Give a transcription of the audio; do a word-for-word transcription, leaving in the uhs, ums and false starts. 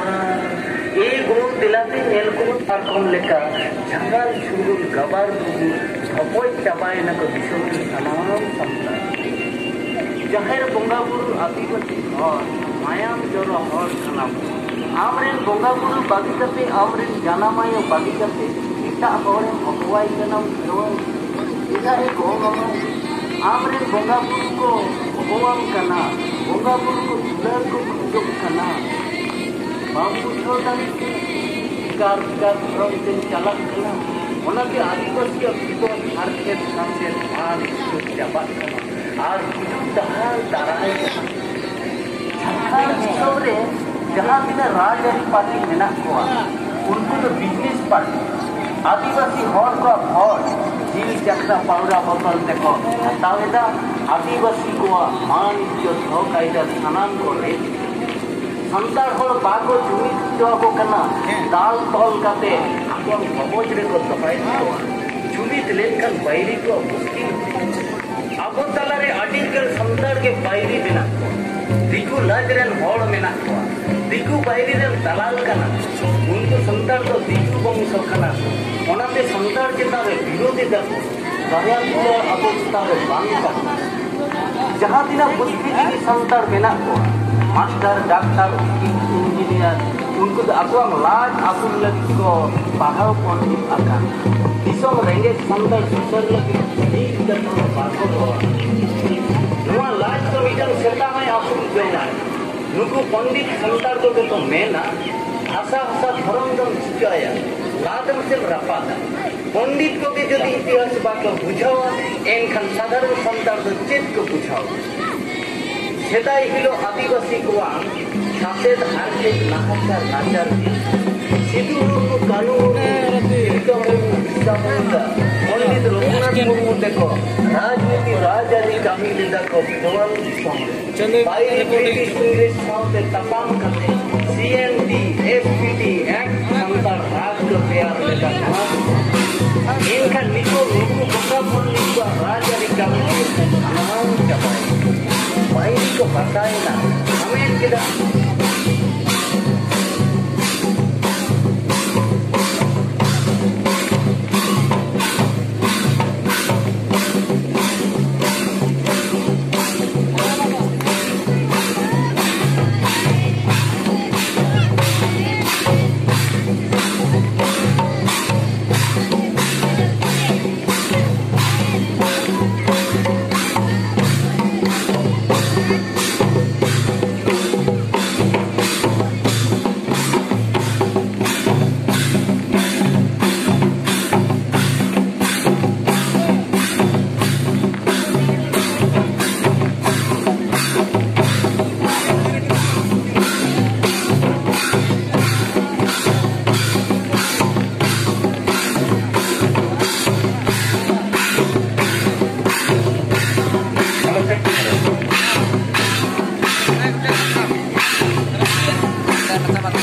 ᱮ ᱜᱳ ᱫᱮᱞᱟᱛᱮ ᱧᱮᱞ ᱠᱚᱢ ᱯᱟᱨᱠᱚᱢ ᱞᱮᱠᱟ, ᱡᱷᱟᱸᱜᱟᱞ ᱡᱷᱩᱨᱩᱞ ᱜᱟᱵᱟᱨ ᱵᱩᱨᱩ ᱫᱷᱚᱯᱚᱡ ᱪᱟᱵᱟᱭᱮᱱᱟ ᱠᱚ ᱫᱤᱥᱚᱢ ᱨᱮᱱ ᱥᱟᱱᱟᱢ ᱥᱟᱱᱛᱟᱲ᱾ ᱡᱟᱦᱮᱨ ᱵᱚᱸᱜᱟ ᱵᱩᱨᱩ ᱟᱹᱫᱤᱵᱟᱹᱥᱤ ᱦᱚᱲ, ᱢᱟᱭᱟᱢ ᱡᱚᱨᱚ ᱦᱚᱲ ᱠᱟᱱᱟ ᱵᱚᱱ᱾ ᱟᱢᱨᱮᱱ ᱵᱚᱸᱜᱟ ᱵᱩᱨᱩ ᱵᱟᱹᱜᱤ ᱠᱟᱛᱮ, ᱟᱢᱨᱮᱱ ᱡᱟᱱᱟᱢ ᱟᱭᱳ ᱵᱟᱹᱜᱤ ᱠᱟᱛᱮ, ᱮᱴᱟᱜ ᱦᱚᱲᱮᱢ ᱦᱚᱦᱚᱣᱟᱭ ᱠᱟᱱᱟᱢ ᱠᱷᱮᱨᱣᱟᱞ᱾ ᱪᱮᱫᱟᱜ ᱮ ᱜᱚᱝ ᱟᱢᱟ? ᱟᱢᱨᱮᱱ ᱵᱚᱸᱜᱟ ᱵᱩᱨᱩ ᱠᱚ ᱦᱚᱦᱚᱣᱟᱢ ᱠᱟᱱᱟ, ᱵᱚᱸᱜᱟ ᱵᱩᱨᱩ ᱠᱚ ᱫᱩᱞᱟᱹᱲ ᱠᱚ ᱠᱷᱚᱡᱚᱜ ᱠᱟᱱᱟ᱾ ᱵᱟᱢ ᱵᱩᱡᱷᱟᱹᱣ ᱫᱟᱲᱮᱭᱟᱜ ᱠᱟᱱᱟ? ᱵᱷᱮᱜᱟᱨ ᱵᱷᱮᱜᱟᱨ ᱫᱷᱚᱨᱚᱢ ᱛᱮᱢ ᱪᱟᱞᱟᱜ ᱠᱟᱱᱟ᱾ ᱚᱱᱟᱛᱮ ᱟᱹᱫᱤᱵᱟᱹᱥᱤᱭᱟᱜ ᱵᱤᱯᱚᱫ ᱦᱟᱨᱠᱮᱛ ᱥᱟᱥᱮᱛ ᱵᱟᱝ ᱪᱟᱵᱟᱜ ᱠᱟᱱᱟ᱾ ᱟᱨ ᱜᱩᱡᱩᱜ ᱰᱟᱦᱟᱨ ᱫᱟᱨᱟᱭ ᱠᱟᱱᱟ᱾ ᱡᱷᱟᱲᱠᱷᱚᱸᱰ ᱫᱤᱥᱚᱢ ᱨᱮ ᱡᱟᱦᱟᱸ ᱛᱤᱱᱟᱹᱜ ᱨᱟᱡᱽᱟᱹᱨᱤ ᱯᱟᱨᱴᱤ ᱢᱮᱱᱟᱜ ᱠᱚᱣᱟ, ᱩᱱᱠᱩ ᱫᱚ ᱵᱤᱡᱽᱱᱮᱥ ᱯᱟᱨᱴᱤ᱾ ᱟᱹᱫᱤᱵᱟᱹᱥᱤ ᱦᱚᱲ ᱠᱚᱣᱟᱜ ᱵᱷᱳᱴ ᱡᱤᱞ ᱪᱟᱠᱷᱱᱟ ᱯᱟᱣᱨᱟ ᱵᱚᱛᱚᱞ ᱛᱮᱠᱚ ᱦᱟᱛᱟᱣ ᱮᱫᱟ᱾ ᱟᱹᱫᱤᱵᱟᱹᱥᱤ ᱠᱚᱣᱟᱜ ᱢᱟᱱ ᱤᱡᱽᱡᱚᱛ ᱦᱚᱠ ᱟᱹᱭᱫᱟᱹᱨ ᱥᱟᱱᱟᱢ ᱠᱚ ᱨᱮᱡ ᱮᱫᱟ᱾ ᱥᱟᱱᱛᱟᱲ ᱦᱚᱲ ᱵᱟᱠᱚ ᱡᱩᱢᱤᱫ ᱦᱚᱪᱚ ᱟᱠᱚ ᱠᱟᱱᱟ᱾ ᱫᱟᱞ ᱛᱚᱞ ᱠᱟᱛᱮ ᱟᱠᱚᱣᱟᱜ ᱜᱚᱵᱚᱡ ᱨᱮᱠᱚ ᱫᱚᱦᱚᱭᱮᱫ ᱠᱚᱣᱟ᱾ ᱡᱩᱢᱤᱫ ᱞᱮᱱᱠᱷᱟᱱ ᱵᱟᱹᱭᱨᱤ ᱠᱚᱣᱟᱜ ᱢᱩᱥᱠᱤᱞ᱾ ᱟᱵᱚ ᱛᱟᱞᱟᱨᱮ ᱟᱹᱰᱤ ᱜᱟᱱ ᱥᱟᱱᱛᱟᱲ ᱜᱮ ᱵᱟᱹᱭᱨᱤ ᱢᱮᱱᱟᱜ ᱠᱚᱣᱟ᱾ ᱫᱤᱠᱩ ᱞᱟᱡ ᱨᱮᱱ ᱦᱚᱲ ᱢᱮᱱᱟᱜ ᱠᱚᱣᱟ᱾ ᱫᱤᱠᱩ ᱵᱟᱹᱭᱨᱤ ᱨᱮᱱ ᱫᱟᱞᱟᱞ ᱠᱟᱱᱟ ᱠᱚ᱾ ᱩᱱᱠᱩ ᱥᱟᱱᱛᱟᱲ ᱫᱚ ᱫᱤᱠᱩ ᱵᱚᱝᱥᱚ ᱠᱟᱱᱟ ᱠᱚ᱾ ᱚᱱᱟᱛᱮ ᱥᱟᱱᱛᱟᱲ ᱪᱮᱛᱟᱱ ᱨᱮ ᱵᱤᱨᱳᱫᱷ ᱮᱫᱟ ᱠᱚ᱾ ᱫᱟᱭᱟ ᱫᱩᱞᱟᱹᱲ ᱟᱵᱚ ᱪᱮᱛᱟᱱ ᱨᱮ ᱵᱟᱝ ᱠᱟᱱᱟ᱾ ᱡᱟᱦᱟᱸ ᱛᱤᱱᱟᱹᱜ ᱵᱩᱫᱽᱫᱷᱤᱡᱤᱵᱤ ᱥᱟᱱᱛᱟᱲ ᱢᱮᱱᱟᱜ ᱠᱚᱣᱟ, ᱢᱟᱥᱴᱟᱨ, ᱰᱟᱠᱛᱟᱨ, ᱩᱠᱤᱞ, ᱤᱧᱡᱤᱱᱤᱭᱟᱨ, ᱩᱱᱠᱩ ᱫᱚ ᱟᱠᱚᱣᱟᱜ ᱞᱟᱡ ᱟᱹᱥᱩᱞ ᱞᱟᱹᱜᱤᱫ ᱠᱚ ᱯᱟᱲᱦᱟᱣ ᱯᱚᱱᱰᱤᱛ ᱟᱠᱟᱱ᱾ ᱫᱤᱥᱚᱢ ᱨᱮᱸᱜᱮᱡ ᱥᱟᱱᱛᱟᱲ ᱥᱩᱥᱟᱹᱨ ᱞᱟᱹᱜᱤᱫ ᱢᱤᱫ ᱠᱟᱛᱷᱟ ᱦᱚᱸ ᱵᱟᱠᱚ ᱨᱚᱲᱟ᱾ ᱱᱚᱣᱟ ᱞᱟᱡ ᱫᱚ ᱢᱤᱫᱴᱟᱝ ᱥᱮᱛᱟ ᱦᱚᱸᱭ ᱟᱹᱥᱩᱞ ᱡᱚᱝᱟ᱾ ᱱᱩᱠᱩ ᱯᱚᱱᱰᱤᱛ ᱥᱟᱱᱛᱟᱲ ᱠᱚᱜᱮ ᱠᱚ ᱢᱮᱱᱟ, ᱦᱟᱥᱟ ᱦᱟᱥᱟ ᱫᱷᱚᱨᱚᱢ ᱫᱚᱢ ᱪᱤᱠᱟᱹᱭᱟ, ᱞᱟᱫ ᱮᱢ ᱥᱮᱢ ᱨᱟᱯᱟᱜᱟ᱾ ᱯᱚᱱᱰᱤᱛ ᱠᱚᱜᱮ ᱡᱩᱫᱤ ᱤᱛᱤᱦᱟᱥ ᱵᱟᱠᱚ ᱵᱩᱡᱷᱟᱹᱣᱟ, ᱮᱱᱠᱷᱟᱱ ᱥᱟᱫᱷᱟᱨᱚᱱ ᱥᱟᱱᱛᱟᱲ ᱫᱚ ᱪᱮᱫ ᱠᱚ ᱵᱩᱡᱷᱟᱹᱣᱟ? ᱥᱮᱫᱟᱭ ᱦᱤᱞᱳᱜ ᱟᱹᱫᱤᱵᱟᱹᱥᱤ ᱠᱚᱣᱟᱜ ᱥᱟᱥᱮᱛ, ᱦᱟᱨᱠᱮᱛ, ᱱᱟᱦᱟᱪᱟᱨ, ᱱᱟᱪᱟᱨ ᱜᱮ᱾ ᱥᱤᱫᱩ ᱢᱩᱨᱢᱩ, ᱠᱟᱹᱱᱩ ᱢᱩᱨᱢᱩ, ᱛᱤᱞᱠᱟᱹ ᱢᱩᱨᱢᱩ, ᱵᱤᱨᱥᱟ ᱢᱩᱱᱰᱟ, ᱯᱚᱱᱰᱤᱛ ᱨᱚᱜᱷᱩᱱᱟᱛᱷ ᱢᱩᱨᱢᱩ ᱛᱮᱠᱚ ᱨᱟᱡᱽᱱᱤᱛᱤ, ᱨᱟᱡᱽᱟᱹᱨᱤ ᱠᱟᱹᱢᱤ ᱞᱮᱫᱟ ᱠᱚ ᱯᱷᱮᱨᱣᱟᱞ ᱫᱤᱥᱚᱢ ᱨᱮ᱾ ᱵᱟᱭᱨᱤ ᱵᱨᱤᱴᱤᱥ ᱤᱝᱨᱮᱡᱽ ᱥᱟᱶᱛᱮ ᱛᱟᱯᱟᱢ ᱠᱟᱛᱮ C N T, S P T act Santal ᱨᱟᱡᱽ ᱠᱚ ᱛᱮᱭᱟᱨ ᱞᱮᱫᱟ᱾ ᱱᱚᱣᱟ ᱮᱱᱠᱷᱟᱱ ᱱᱤᱛᱚᱜ ᱱᱩᱠᱩ ᱵᱚᱸᱜᱟ ᱵᱩᱨᱩ ᱱᱩᱠᱩᱣᱟᱜ ᱨᱟᱡᱽᱟᱹᱨᱤ ᱠᱟᱹᱢᱤ ᱠᱚ ᱥᱟᱱᱟᱢ ᱪᱟᱵᱟᱭᱮᱱᱟ᱾ ᱵᱟᱭᱨᱤ ᱠᱚ ᱵᱟᱥᱟᱭᱮᱱᱟ, ᱦᱟᱢᱮᱴ ᱠᱮᱫᱟ᱾ ᱱᱟᱥᱮ ᱢᱟ